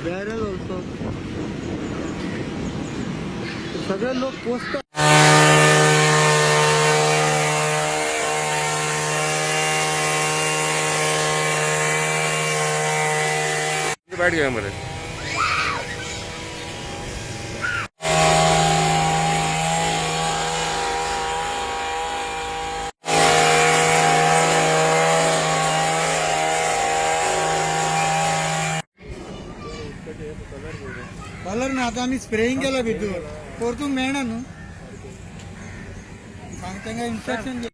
Barrel also. सगळे लोक पोचतात. बैठ गया मरे. कलर ना, आता आमी स्प्रेईंग केला भितर, परतून मेळना न्हू. सांग तांकां, इन्स्ट्रक्शन.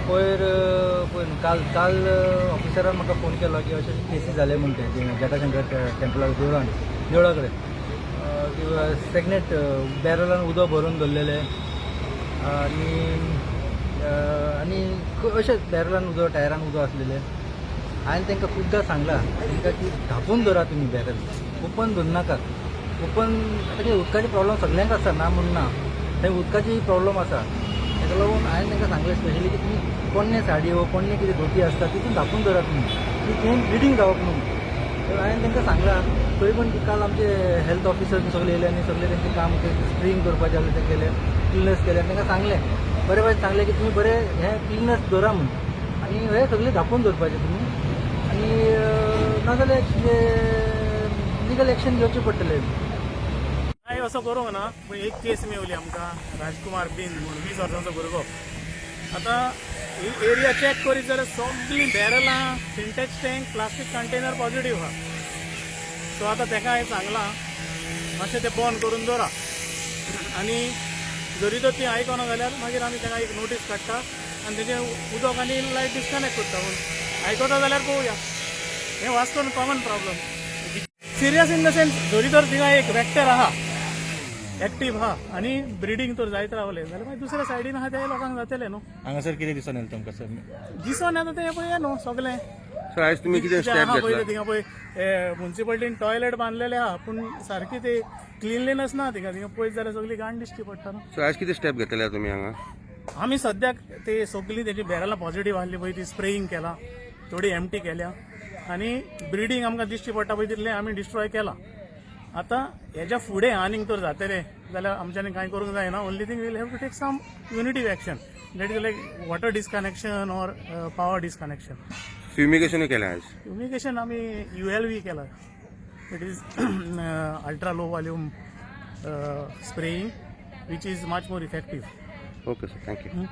पयर पयर न्हू, काल काल ऑफिसरान म्हाका फोन केलो की अशे अशे केसी जाले म्हण ते जटाशंकर टेम्पला देवळान, देवळा कडेन सेगनेट बॅरलान उदक भरून दवरलेलें आनी आनी अशेंच बॅरलान उदक, टायरान उदक आसलेलें. हांवें तांकां खुबदां सांगलां तांकां की धांपून दवरात तुमी बॅरल, ओपन दवरनाकात. ओपन आतां कितें, उदकाचे प्रॉब्लम सगल्यांक आसता, ना म्हूण ना, थंय उदकाची प्रॉब्लम आसा. ताका लागून हांवें तांकां सांगलें स्पेशली की तुमी पोन्ने साडी वो पोन्ने कितें धोती आसता तितून धांपून दवरात तुमी, की थंय ब्लिडींग जावप न्हू. तर हांवें तांकां सांगलां. तरी पण काल आमचे हेल्थ ऑफिसर सगळे येयले आनी सगळे तेंचें काम स्प्रेईंग करपाचें आसलें तें केलें, क्लिननेस केलें. आनी तांकां सांगलें, बरें भाशेन सांगलें की तुमी बरें हें क्लिननेस दवरा म्हूण आनी हें सगळें धांपून दवरपाचें तुमी आनी नाजाल्यार लिगल एक्शन घेवचें पडटलें. कांय असो करूंक ना, पूण एक केस मेवली आमकां, राजकुमार बिंद म्हूण 20 वर्सांचो भुरगो. आतां ही एरिया चॅक करीत जाल्यार सगळीं बॅरलां, Sintex tank, plastic container positive आहा. सो आतां तेका हांवें सांगलां, मातशें तें बंद करून दवरा आनी जरी तर ती आयकना जाल्यार मागीर आमी तेका एक नोटीस काडटा आनी तेजें उदक आनी लायट डिस्कनेक्ट करता. पूण आयकता जाल्यार पळोवया. हें वास्कोन common problem, serious in the sense जरी तर थिंगा एक वेक्टर आहा, एक्टीव आहा आनी ब्रिडींग तर जायत रावलें जाल्यार मागीर दुसऱ्या सायडीन आहा ते लोकांक जातलें न्हू. हांगासर कितें दिसून येयलें तुमकां सर? दिसोन येता तें पळय न्हू सगलें. सर, आयज तुम्ही कितें स्टेप आहा पळय घेतला? थिंगा पळय, मुन्सिपालिटीन टॉयलेट बांदलेले आहा, पूण सारकी ते क्लिनलीनस ना थिंगा. थिंगा पळयत जाल्यार सगळी घाण दिश्टी पडटा न्हू. सर, आयज कितें स्टेप घेतले तुम्ही हांगा? आमी सद्याक ते सगळीं तेजी बॅरलां पॉझिटीव आहली पळय ती स्प्रेईंग केला, थोडी एमटी केल्या आनी ब्रिडींग आमकां दिश्टी पडटा पळय तितलें आमी डिस्ट्रॉय केलां. आतां हेज्या फुडें आनीक तर जातलें जाल्यार आमच्यांनी कांय करूंक जायना. Only thing, we'll have to take some punitive action, that is like water disconnection or power disconnection. फ्युमिगेशनूय केलें आयज? फ्युमिगेशन आमी ULV केला. It is ultra low volume spraying, which is much more effective. Okay sir, thank you.